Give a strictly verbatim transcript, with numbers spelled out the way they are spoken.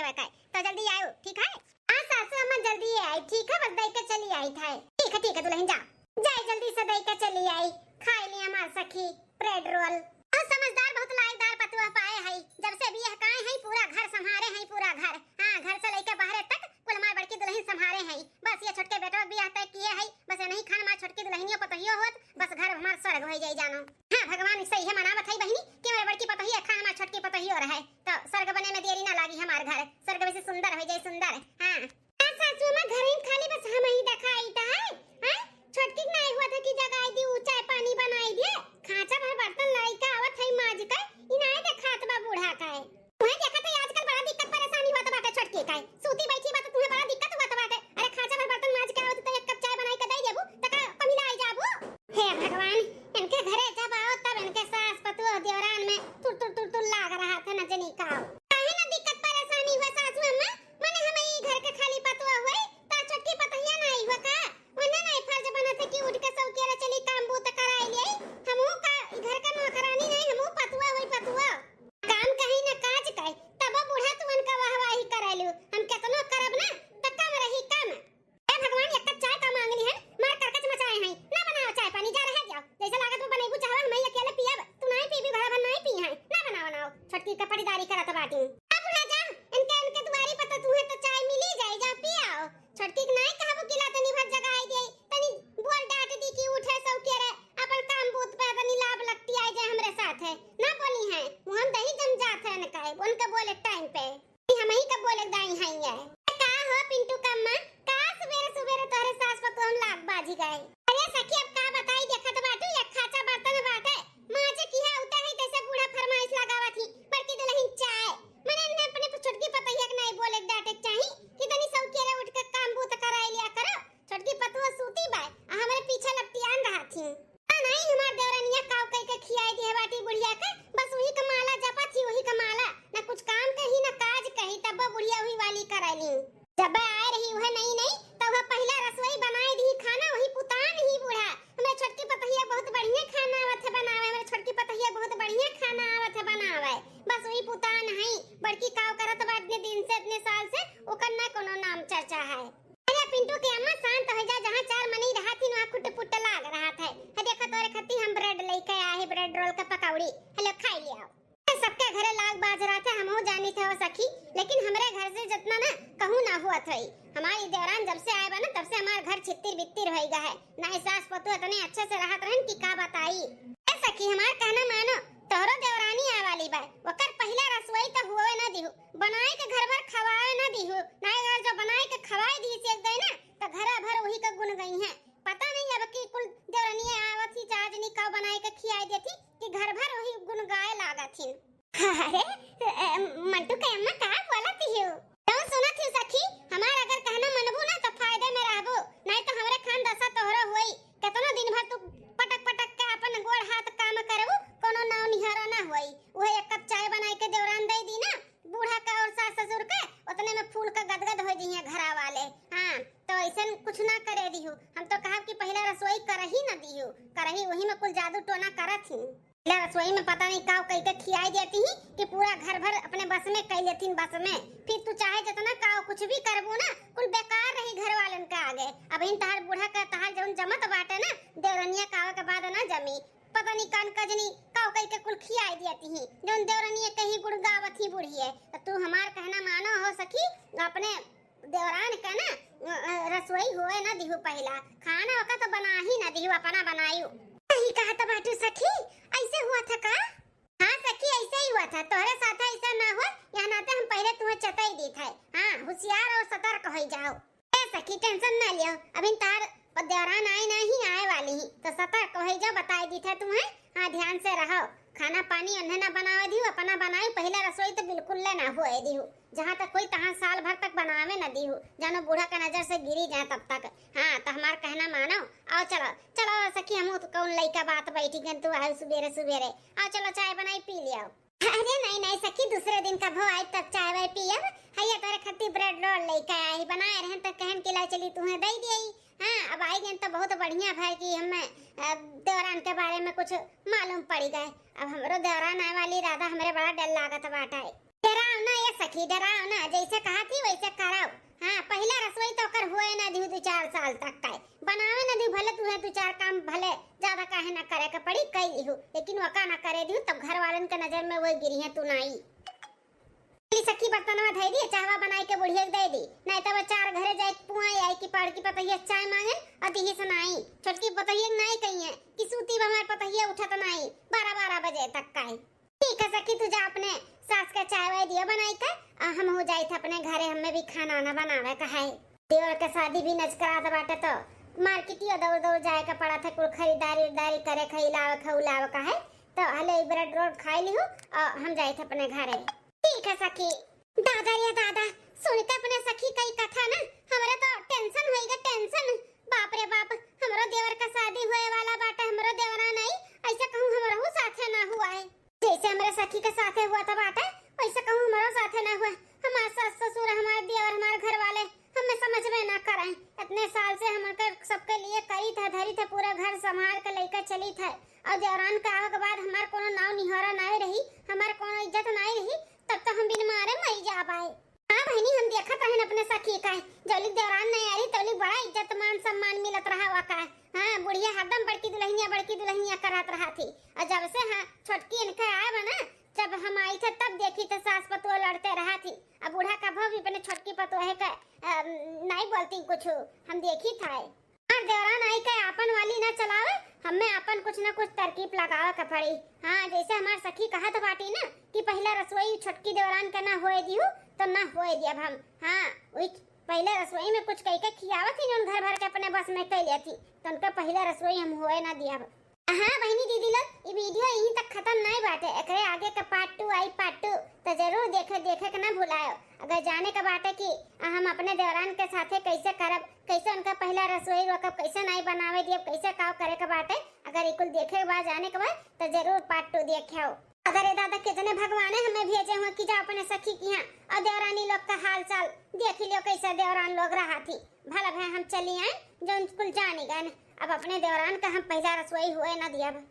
तक है, तो जल्दी आयो, ठीक है? हाँ सासू अम्मा, जल्दी ही आई, ठीक है, बस दई के चली आई था। ठीक है, ठीक है दुल्हन, जा, जाए जल्दी से दई के चली आई, खाई ली हमार सखी ब्रेड रोल। और समझदार, बहुत लायकदार पतोह पाए है, जब से बियाह काए है पूरा घर संभारे है, पूरा घर, हाँ, घर से लेके बाहरे तक कुल हमार बड़की दुल्हन संभारे है। बस ये छोटके बेटवा बियाह तय किए है, बस ये नहीं खान हमार छोटकी दुल्हनियो पतोहियो होत, बस घर हमार स्वर्ग हो जाई जानो। हाँ, भगवान से इहे मनावत है बहिनी कि हमार बड़की पतोहिया खान हमार छोटकी पतोहियो रहे, तो स्वर्ग बने में देरी ना लागी, हमार घर स्वर्ग में से सुंदर हो जाए, सुंदर। हाँ। का सासू अम्मा, घर में खाली बस हम ही देखाई त है? हैं? छोटकी के नाई हुआ था कि जगाई दी, ऊ चाय पानी बनाई दिए। खांचा भर बर्तन लड़का आवत है माज के, ई नाई देखात बा बूढ़ा का है। तुहे देखत है आजकल बड़ा दिक्कत परेशानी होत बाटे छोटकी का है। सूती बैठी बा त तुहे बड़ा दिक्कत होत बाटे। अरे खांचा भर बर्तन माज के आवत त एक कप चाय बनाई के दे देबू, त का पमिला आई जाबू? हे भगवान, इनके घरे जब आओ तब इनके सास पतोह देवरान में तुर तुर तुर तुर लाग रहा था, न जनी का। काहे ना दिक्कत परेशानी हुआ सासू अम्मा? मने हम ई घर के खाली पतोह हुई, त छोटकी पतोहिया ना आई हुआ का? वरना ना ई फर्ज बनत है कि उठ के सौकेरा चली काम बूत कराई ले। हमहू का ई घर का नौकरानी नहीं, हमहू पतोह हुई पतोह। काम कहीं ना काज कहे, तब बूढ़ा तुमन का वाहवाही करेलू। हम केतनो करब ना, त कम रही कम। हे भगवान, एक कप चाय का मांग ली हन, मार करकच मचाए हैं। ना बनाओ चाय पानी, जा रहे जाओ। जैसे लागत में बनैबू चाहवा, हम ही अकेले पियब, तू नाई पीबी, भला भन नाई पी हैं। ना बनाओ, बनाओ, छोटकी का पड़ीदारी करत बाटी। अब ना जा, इनके, इनके दुआरी पर तो तुहे तो चाय मिली जाई, जा पी आओ। छोटकी के नाई कहबू कि ला तनी भर जगाई दे, तनी बोल डांट दी कि उठे सौकेरे, अपन काम बूत पे तनी लाभ लगती आई जाए हमरे साथ है। ना बोली हैं, मुँह में दही जम जात है इनका, उनके बोले टाइम पे। ई हमही का बोले दाई हइये। का हो पिंटू कम्मा, का सुबेरे सुबेरे तोहरे सास पतोह हम लाग बाजी गए? अरे सखी, अब का बताई, देखत बाटू, एक खाचा बर्तन बाटे, माजे किहा उते है, तैसे बूढ़ा फरमाइश लगावत ही, बड़की दुल्हन चाय। मने इन्हें अपने छोटकी पतोहिया के नाई बोले डांटे के चाही कि तनी सौकेरे उठ के काम बूत कराई लिया करो। छोटकी पतोह सूती बाय, आ हमरे पीछे लपटियान रहत ही। आ नाई हमार देवरनिया काव कई के खियाई दिहे बाटी बुढ़िया के, बस वही का माला जपत ही, वही का माला। ना कुछ काम कही, ना काज कही, तब बुढ़िया वही वाली करैली। जब आए रही वह नई नई, तब वह पहिला रसोई बनाए दी खाना, वही पुतान ही बूढ़ा। हमरे छोटकी पतोहिया बहुत बढ़िया खाना आवत है बनावे, हमरे छोटकी पतोहिया बहुत बढ़िया खाना आवत है बनावे। बस वही पुतान है, बड़की काव करत बा इतने दिन से, इतने साल से, ओकर ना कोनो नाम चर्चा है। अरे पिंटू के अम्मा शांत हो जा, जहाँ चार मनई रहत ही, वहाँ खुट पुट लाग रहत है। है देखा तोरे खती हम ब्रेड लेके आए हैं, ब्रेड रोल का पकौड़ी। हेलो, खाई लिया। सबके घरे लाग बाज रहत है, हमहू जानी थे हो सखी, लेकिन हमरे घर से जितना ना कहूँ ना हुआ था। हमारी देवरान जब से आए बा ना, तब से हमार घर छित्तिर बित्तिर होई गा है। ना ही सास पतोह इतने अच्छे से रहत रहन कि का बताई। ए सखी, हमार कहना मानो, तोहरो देवरानी आए वाली बा, ओकर पहिला रसोई तो हुए ना दिहू, बनाए के घर भर खवाए ना दिहू, ना अगर जो बनाए के खवाए दी से गई ना, तो घरा भर वही का गुन गई है। पता नहीं अब की कुल देवरनिया आवत ही, चार जनी का बनाए के खियाए देती कि घर भर वही गुन गाए लागत ही। अरे, अ, मंटू के अम्मा का बोलत ही हो? तो सुनत ही सखी, हमार अगर कहना मनबू ना तो फायदे में रहबू, नहीं तो हमरे खान दशा तोहरो होई। केतनो दिन भर तू पटक पटक के अपन गोड़ हाथ काम करबू, कोनो नाव निहारो ना होई। उहे एक कप चाय बनाए के देवरान दे दी ना, बूढ़ा का और सास ससुर के, उतने में फूल का गदगद हो जइहें घरा वाले। हाँ, तो ऐसन कुछ ना करे दिहू। हम तो कहब कि पहिला रसोई करही ना दिहू, करही वही में कुल जादू टोना करत ही। पहिला रसोई में पता नहीं काव कई के खियाई देती ही कि पूरा घर भर अपने बस में कई लेती बस में। फिर तू चाहे जितना काव कुछ भी करबू ना, कुल बेकार रही घर वालन के आगे। अब इन तहार बूढ़ा का तहार जौन जमत बाटे ना, देवरनिया कावे के बाद ना जमी। पता नहीं कान कजनी काव कई के कुल खियाई देती ही, जौन देवरनिया कहीं गुड़ गावत ही बूढ़िए। तो तू हमार कहना मानो हो सखी, अपने देवरान का ना, अ, अ, रसोई होए ना दिहू पहिला, खाना ओका तो बना ही ना दिहू, अपना बनायू। सही कहत बाटू सखी, ऐसे हुआ था का? हाँ सखी, ऐसे ही हुआ था, तोहरे साथ ऐसा ना हो, यह नाते हम पहले तुम्हें चेताई दी था। हाँ, होशियार और सतर्क हो जाओ। ए सखी, tension ना लियो, अभी तार देवरान आए ना ही आए वाली ही, तो सतर्क हो जाओ, बताई दी था तुम्हें। हाँ, ध्यान से रहो, खाना पानी उन्हें ना बनावे दिहू, अपना बनाई, पहला रसोई तो बिल्कुल ले ना होए दिहू। जहाँ तक कोई तहाँ साल भर तक बनावे न दीहू, जानो बूढ़ा के नजर से गिरी जाए तब तक। हाँ, तो हमार कहना मानो। आओ चलो, चलो सखी, हमहू तो कौन लइका बात बैठी गन तू आए सुबेरे सुबेरे। आओ चलो, चाय बनाई पी लियो। अरे नहीं, नहीं सखी, दूसरे दिन कभो आई तब चाय वाय पियब। हैया तोरे खातिर ब्रेड रोल लइके आई, बनाए रहन तो कहन कि ला चली तुम्हें दे दिए। हाँ, अब आई गन तो बहुत बढ़िया भाई कि हमें, अ, देवरान के बारे में कुछ मालूम पड़ी गए। अब हमरो देवरान आए वाली राधा हमरे बड़ा डर लागत बाटे। तेरा ना ये सखी डराओ ना, जैसे कहा थी वैसे कराओ। हाँ, पहिला रसोई तो ओकर हुए ना दिहु दू चार साल तक का। बनावे ना दिहु, भले तुहे दू चार काम भले ज्यादा काहे ना करे के पड़ी, कई लिहु, लेकिन वका ना करे दिहु, तब घर वालन के नजर में वही गिरी है तू नाई। ली सखी बर्तनवा धई दी, चाहवा बनाई के बुढ़िया के दे दी, नहीं तब चार घरे जाए पुआई आई कि बड़की पतोहिया चाय मांगे और दिही सुनाई। छोटकी पतोहिया के नाई कही है कि सूती बा हमार पतोहिया उठत नाई बारह बारह बजे तक का है। ठीक है सखी, तू जा अपने सास के चाय वाय दिया बनाई के, आ हम हो जाई थे अपने घरे, हमें भी खाना वाना बनावे का है। देवर के शादी भी नजकरात बाटे तो मार्केटिया दौड़ दौड़ जाए के पड़ा था, कुल खरीदारी उरीदारी करे के, इलावे के उलावे का है। तो हले ब्रेड रोल खाई लिहु और हम जाई थे अपने घरे। ठीक है सखी। दादा या दादा, सुन के अपने सखी कई कथा ना, हमरे तो टेंशन होई गा टेंशन। बाप रे बाप, हमरो देवर का शादी होए वाला बाटे, हमरो देवरा नहीं, ऐसे कहूँ हमरहू साथे ना हुआ है। जैसे हमरे सखी के साथे हुआ था बाटे, वैसे कहूँ हमरो साथे ना हुआ। हमार सास ससुर, हमार देवर, हमार घर वाले हमें समझ में ना कराए। इतने साल से हम उनके सबके लिए करी था, धरी था, पूरा घर संभाल के लेकर चली था, और देवरान के आवे के बाद हमार कोनो नाव निहोरा नाई रही, हमार कोनो इज्जत नाई रही, तब तो हम बिन मारे मरी जाबाए। हाँ बहिनी, हम देखत रहन अपने सखी का, जौली देवरान नहीं आई रही तौली बड़ा इज्जत मान सम्मान मिलत रहा हुआ का। हाँ, बुढ़िया हरदम बड़की दुल्हनिया बड़की दुल्हनिया करत रहा थी, और जब से हाँ छोटकी इनके आए बा ना, जब हम आई थे तब देखी थे सास पतोह लड़ते रहा थी। अब बूढ़ा कभो भी अपने छोटकी पतोह के अ, नहीं बोलती कुछ, हम देखी था। हमार देवरान आई के आपन वाली ना चलावे, हमें आपन कुछ ना कुछ तरकीब लगावे के पड़ी। हाँ, जैसे हमार सखी कहत बाटी ना कि पहिला रसोई छोटकी देवरान के ना होए दिहु, तो ना होए दियब हम। हाँ, वही पहिला रसोई में कुछ कह के खियावत ही जौन घर भर के अपने बस में कह लेती, तो उनका पहिला रसोई हम होए ना दियब। हाँ बहिनी दीदी लोग, ई वीडियो यहीं तक खत्म नहीं बाटे, एकरे आगे का पार्ट टू आई, पार्ट टू, तो जरूर देखे, देखे के ना भुलायो। अगर जाने का बाटे कि हम अपने देवरान के साथे कैसे करब, कैसे उनका पहिला रसोई रोकब, कैसे नाई बनावे दियब, कैसे काव करे के बाटे, अगर ई कुल देखे के बा, जाने के बा, तो जरूर पार्ट टू देखे हो। अगर ए दादा के जने भगवाने हमें भेजे हो कि जा अपने सखी की यहाँ और देवरानी लोग का हाल चाल देख लियो, कैसे देवरान लोग रहा थी। भला भाई हम चली आए, जो कुल जानी गए, अब अपने देवरान का हम पहिला रसोई हुए ना दियब।